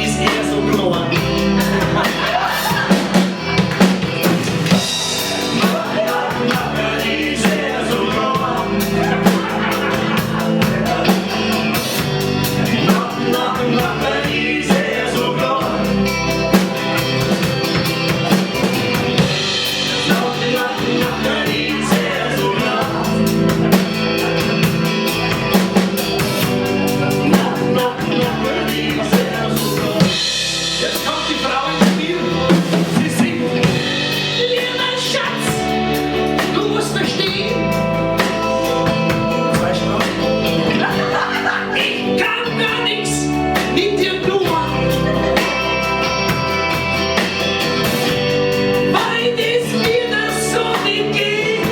Ist er so klar. Ist er so klar. Na, na, na, ist er so klar. Na, na, na, ist er so klar. Na, na, na, ist er so klar. Jetzt kommt die Frau ins Spiel. Sie singt. Lieber Schatz, du musst verstehen, Zwei Straßen. Ich kann gar nichts mit dir tun. Weil es mir das so nicht geht.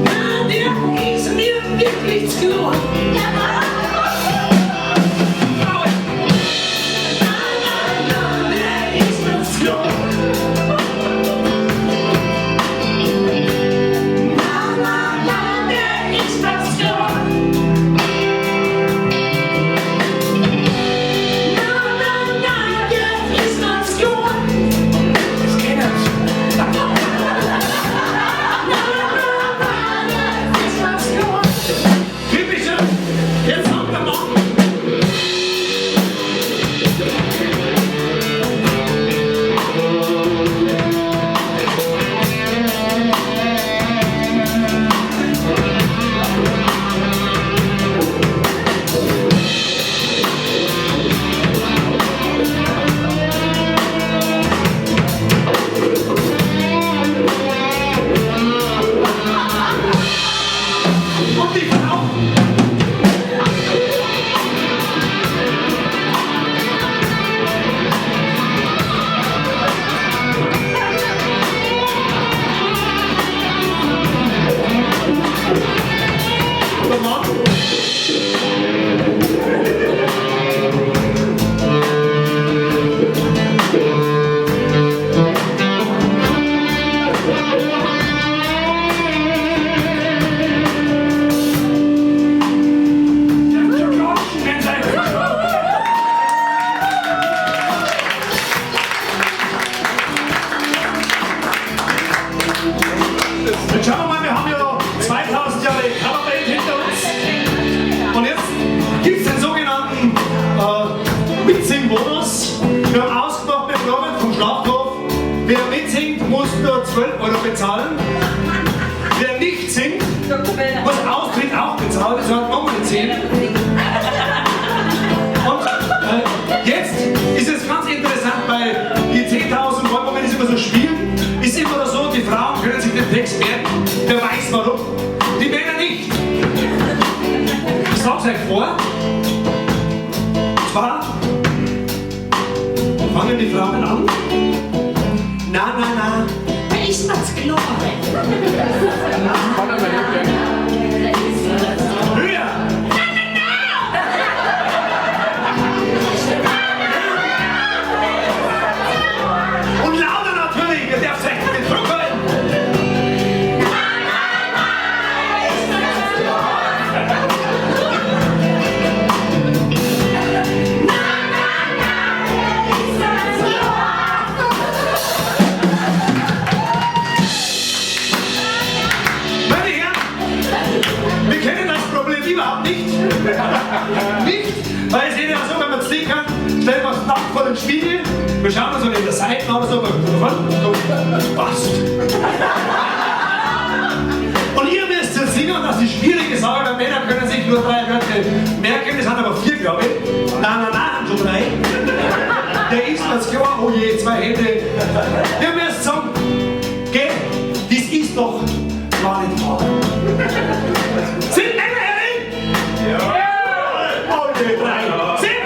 Na, der ist mir wirklich zu klar. Na, na, na, der ist mir zu klar. Na, na, na, der ist mir zu klar. Na, na, na, der ist mir zu klar. Das kennen Sie. Na, na, na, der ist mir zu klar. Typischer, jetzt kommt der Mann. Und die Frau. Der Mann. Schon klatschen, wenn's euch. Jetzt schauen wir mal, wir haben ja 2000 Jahre Coverband hinter uns. Und jetzt gibt es den sogenannten Mitsingbonus. Wir haben ausgemacht mit Robert vom Schlachthof: Wer mitsingt, muss nur 12 Euro bezahlen. Wer nicht singt, muss Austritt auch bezahlen, das hat nochmal 10. Und jetzt ist es ganz interessant, weil die 10.000 Euro, wenn es immer so spielen, ist immer so, die Frauen können sich den Text merken, wer weiß warum, die Männer nicht. Ich sag's euch vor. Und zwar fangen die Frauen an. Na, na, na. Da ist mir's klar. Höher! Und lauter natürlich, ihr dürft euch nicht zurückhalten. Meine Herren, wir kennen das Problem überhaupt nicht. Nicht, weil es ist ja so, wenn man es nicht kann, stellt man es nackt vor den Spiegel, wir schauen uns an der Seite an oder so, passt. Und ihr müsst jetzt singen, und das ist eine schwierige Sache, weil Männer können sich nur 3 Wörter merken, das sind aber 4, glaube ich. Nein, nein, nein, schon 3. Der ist ganz klar, oh je, 2 Hände. Ihr müsst sagen, gell, das ist doch gar nicht wahr. Sind Männer herin? Ja! Oh je, 3. Sind